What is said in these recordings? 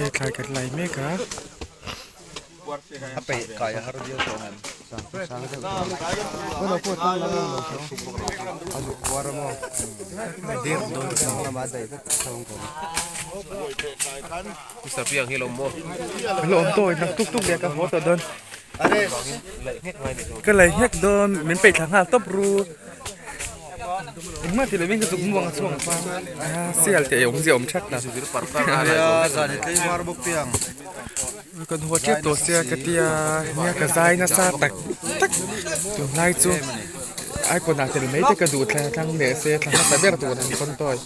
Hei thlai kan lai mek a. A peih kai a har viau tawh ang em? Lo awm tawh in tuk tuk leh ka haw tawh dawn. Ka lei nghek dawn min peih thla nghal tawp ru. Engmah ti lovin ka zuk muang a chhuak a sial te awm zia awm that na. Kan haw tep tawh sia ka tia nia ka zai nasa tak tak tunlai chu icon ah tel mai te ka duh thla thlang leh se thla hmasa ber tur an pawn tawi.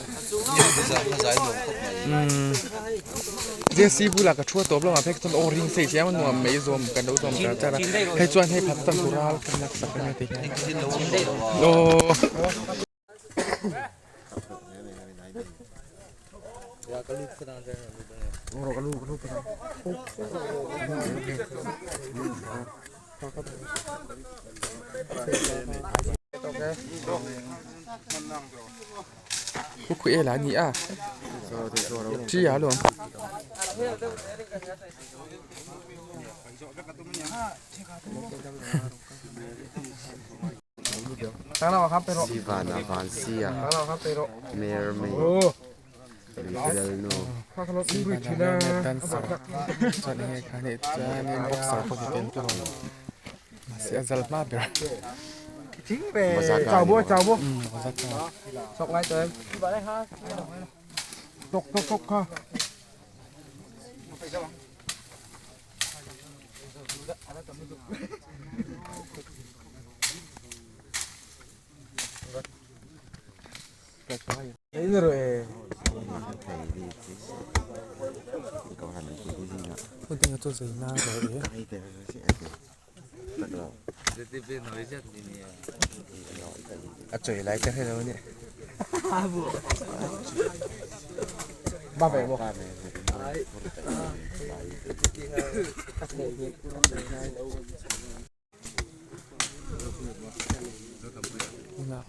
Jesse bulah ka thu a tawp lamah phei chuan aw ring sei chiam a nuam mai zawm kan lo zawm char char a hei chuan hei phat tan tur a kan lak sak ania ti hian aw. Khuh ela a ni a chi a lawm. Sivana Vansia Mermaid Lalnu. Chuan enge kha nih chuanin boxer pawh hi tel tur a awm mahse a zal hma ber. A chawi lai ka hrelo ania.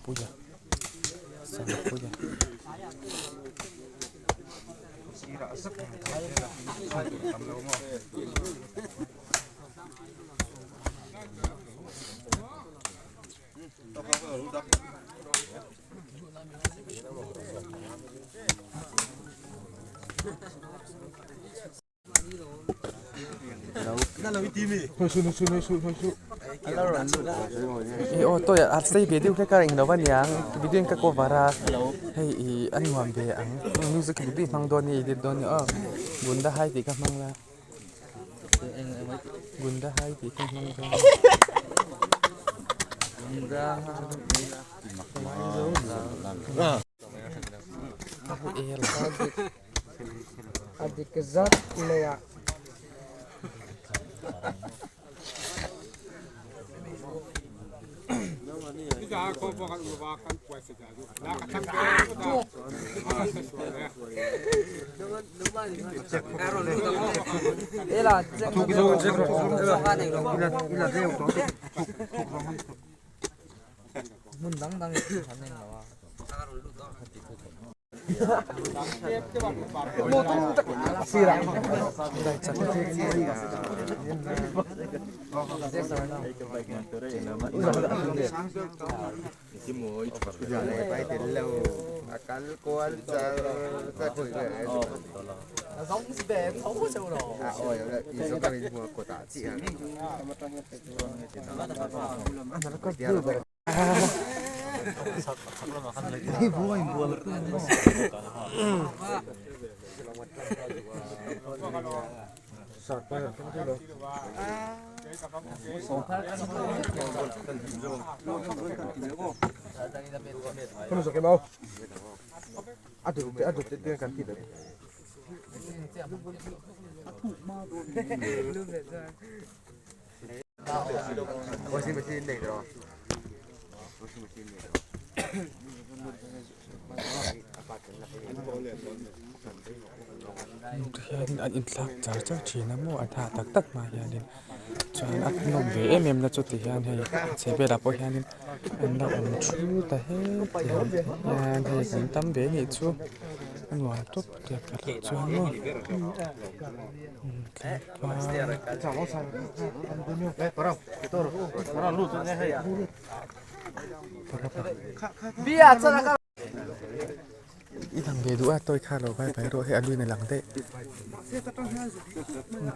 Puia Sangpuia. I aw tawi a sei ve deuh hlek a englo aniang video in ka cover a hei ih a nuam ve ang music duh duh i hmang dawn nge i edit dawn nge aw gunda hai tih kha hmang la. Gunda hai tih kha hmang dawn. A dik zat mai a. Tihianin an inthlak char char thin a maw an hah tak tak hma hianin chuan a nawm ve em em na chu tihian hei chhe velah pawh hianin an la awm thut a heti hian hei kan tam ve anih chu a nuam tawp tep takah chuan maw I lang ve duh a toy kha lo vai vai rawh hei a luin a lang daih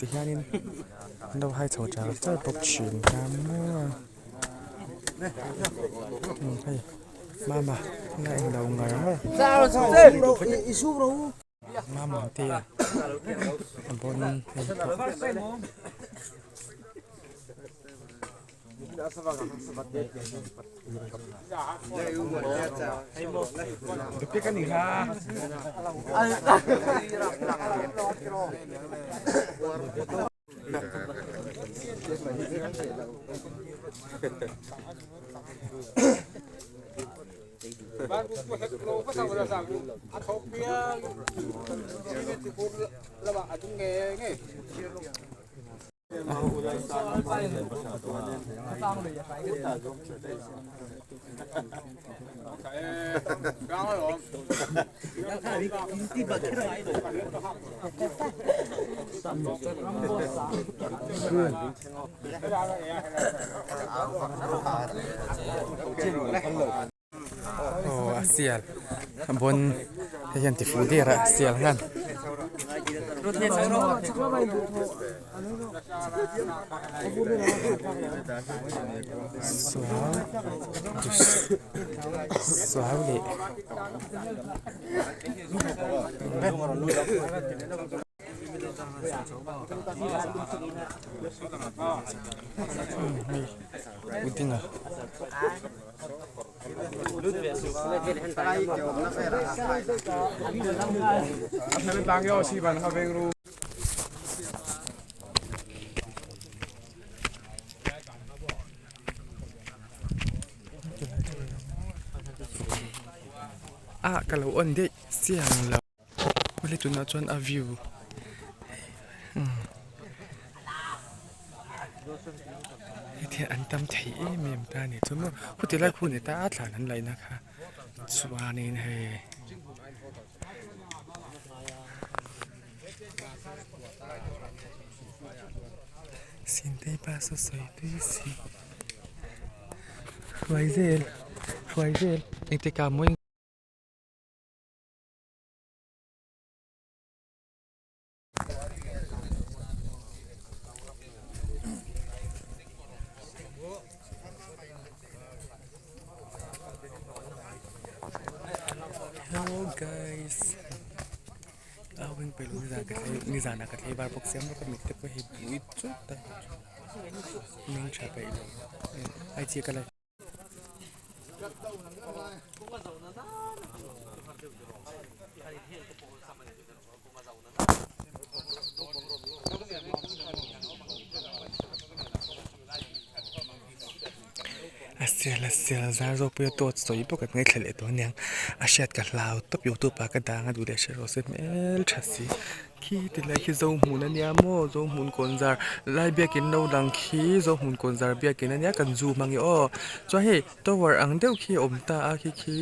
ti hianin an lo hai chho char char bawk thin kha maw hei mama a englo ngar ngar. Mamawmtea a bawn hei pawh. Aw a sial a bawn hei hian ti fuh der a sial ngan. Suau suau leh. Hei u dinga. Ah ka lo on daih chiang lo. Awle tunah chuan a view heti an tam thei em em ta a ni chu maw khuti lai khu ni ta a thlan an laihna kha chuanin hei Sintei pa saw sawi tui si hruai zel hruai zel engtikah maw. Hello guys nizan ah ka thlei var bawk sia maw ka mit te pawh hi bui chut a hming tha peih lo ai chi ka la. A sial a sial zar zawk pawh hi a tawt sawi bawk a ngaithla leh tawh aniang a hriat ka hlau tawp youtube ah ka dang a duh leh hre rawh se hmel tha si khi ti lai khi zohmun ania maw zohmun kawnzar lai biakin lo lang khi zohmun kawnzar biakin ania kan zu hmang hi aw chuan hei tower ang deuh khi a awm ta a khi khi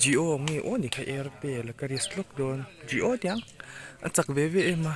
jio nge aw ni kha airtel ka risk lawk dawn jio aniang a chak ve ve em a.